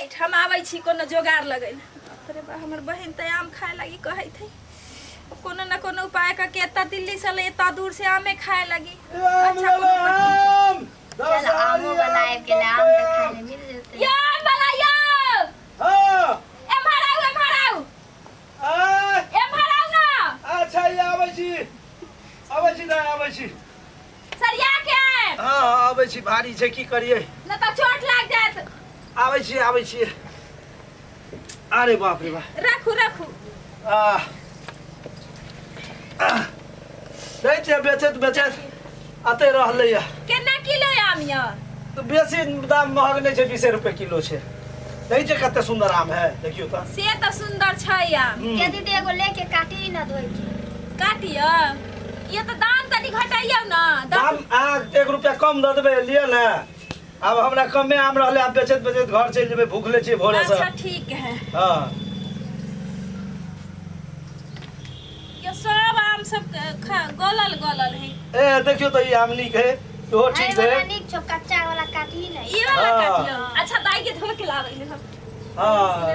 बैठ, हम आबै छी कोनो जोगाड़ लगै। अरे बा, हमर बहिन तऽ आम खाए लागी कहैत है। कोनो न कोनो उपाय करके एतऽ दिल्ली से ले एतऽ दूर से आमे खाए लगी। आम। अच्छा, ले ले आम। चल, आमो वाला आबि गेलै, आम तऽ खाय लए मिल जेतै। यो आम वाला यो। हाँ। एम्हर आउ, एम्हर आउ। आ, एम्हर आउ ना। अच्छा, ई आबै छी, आबै छी दाइ, आबै छी। सरिया के आयब। हाँ, आबै छी, भारी छै, की करियै। न तऽ चोट लाग जायत। आबै छी, आबै छी। अरे बाप रे बाप। रखू, रखू। आ दै छियै, बेचैत बेचैत अते रहलैया। केना किलो आम यऽ? तऽ बेसी दाम महग नहि छै, 20 रुपए किलो छै। देखै छियै कते सुन्दर आम है, देखियौ तऽ। से तऽ सुन्दर छै आम। के दीदी, एगो लेके काटी ना, धोइ के। काटियो ये तऽ दाम तनी घटैयौ ना। दाम अहाँ 1 रुपया कम दऽ देबै, लिअ ने। आब हमरा कमे आम रहलै, आब बेचैत बेचैत घर चलि जेबै, भूखले छियै भोरे से। अच्छा, ठीक है। हाँ। ये सब आम सब गलल गलल है। ए, देखियौ तऽ, ई आम नीक है, इहो एहि ठीक वाला है। नीक छौ, कच्चा वाला काटी ना। ये वाला। हाँ। काटियो। अच्छा, दाई के धो के लाबै हम। हाँ,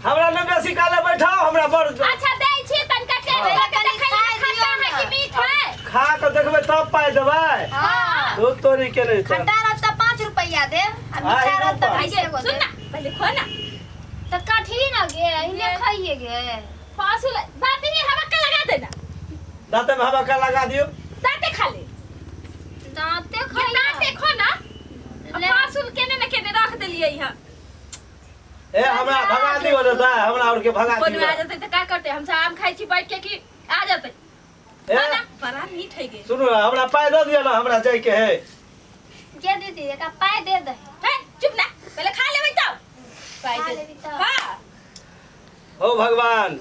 हमरा नहि बेसी काले बैठाउ, हमरा बड़ अच्छा, दै छी तनका टेस्ट हाँ। कऽ के कनि देखै खाय खट्टा दियौ है ने। कि मीठ है। खा कऽ देखबै तब पाइ देबै। हाँ। दूध तोरी के नहि तऽ। खट्टा रहत तऽ 5 रुपैआ देब आ हाँ, मीठा ई रहत तऽ ऊपर। 20 गो सुन देब। ना, पहिले खो ना। तऽ काटही ना गे, अहिने खाइए गे। पासु बात ही हवा के लगा देना। दाँते में हवा का लगा दियौ। दाँते खा ले। दाँते ये खाइए। दाँते खो ना। ले। पासुल केने ने केने रख देलियै यहाँ। ए, हमरा भगा दियौ ने दाइ, हमरा आओर के भगा कोनो दियौ। आ जेतै तऽ का करतै? हम सब आम खाइ छी बैठ के कि आ जेतै? ए। ना, बड़ा मीठ है गे। सुनू ने, हमरा पाइ दऽ दिअ ने, हमरा जाइके है। गे दीदी, एकरा पाइ दे दे। हे, चुप ना, पहिले खा लेबै तब पाइ खा दे। लेबी तब। हाँ। हो भगवान।